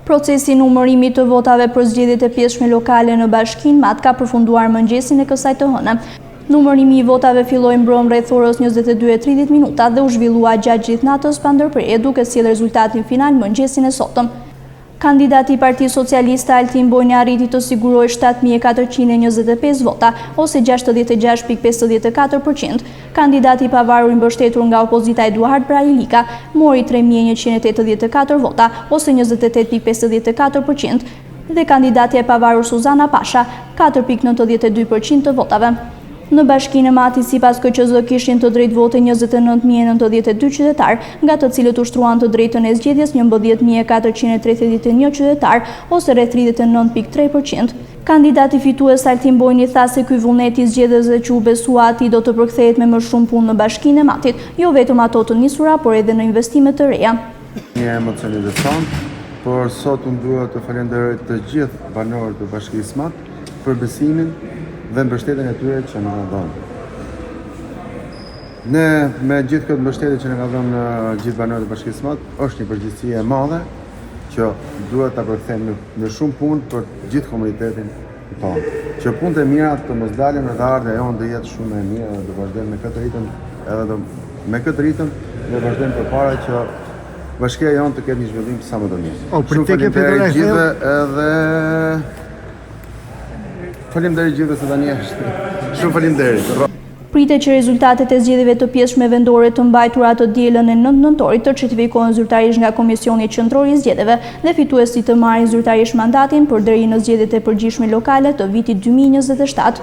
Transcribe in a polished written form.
Procesi i numërimit të votave për zgjedhjet e pjesshme lokale në Bashkinë Mat ka përfunduar mëngjesin e kësaj të hëne. Numërimi i votave filloi mbrëmë rreth orës 22:30 minuta dhe u zhvillua gjatë gjithë natës pa ndërprerje, duke sjellë rezultatin final mëngjesin e sotëm. Kandidati i Partisë Socialiste Altin Bojni arriti të sigurojë 7425 vota, ose 66.54 për qind. Kandidati i pavarur i mbështetur nga opozita Eduard Brahilika mori 3184 vota, ose 28.54 për qind, dhe kandidatja e pavarur Suzana Pasha, 4.92 për qind të votave. Në Bashkinë e Matit, sipas KQZ, kishin të drejtë vote 29.092 qytetarë, nga të cilët ushtruan të drejtën e zgjedhjes 11.431 qytetarë, ose rreth 39.3 për qind. Kandidati fitues Altin Bojni tha se ky vullnet i zgjedhësve që u besua atij do të përkthehet me më shumë punë në Bashkinë e Matit, jo vetëm ato të nisura, por edhe në investime të reja. Një emocion i veçantë, por sot unë dua të falenderoj të gjithë banorët e Bashkisë Mat për besimin dhe mbështetjen e tyre që na kanë dhënë. Ne me gjithë këtë mbështetje që na kanë dhënë gjithë banorët e Bashkisë Mat, është një përgjegjësi e madhe që duhet ta përkthejmë në, në shumë punë për gjithë komunitetin tonë. Që punët e mira të mos ndalen dhe ardhja jonë të jetë shumë e mirë dhe të vazhdojmë me këtë ritëm edhe të, me këtë ritëm dhe vazhdojmë përpara që bashkia jonë të ketë një zhvillim sa më të mirë. O, Shumë faleminderit gjithëve edhe Faleminderit gjithëve se tani është. Shumë faleminderit. Pritet që rezultatet e zgjedhjeve të pjesshme vendore të mbajtura të dielën e 9 nëntorit të certifikohen zyrtarisht nga Komisioni Qendror i Zgjedhjeve dhe fituesit të marrin zyrtarisht mandatin për deri në zgjedhjet e përgjithshme lokale të vitit 2027.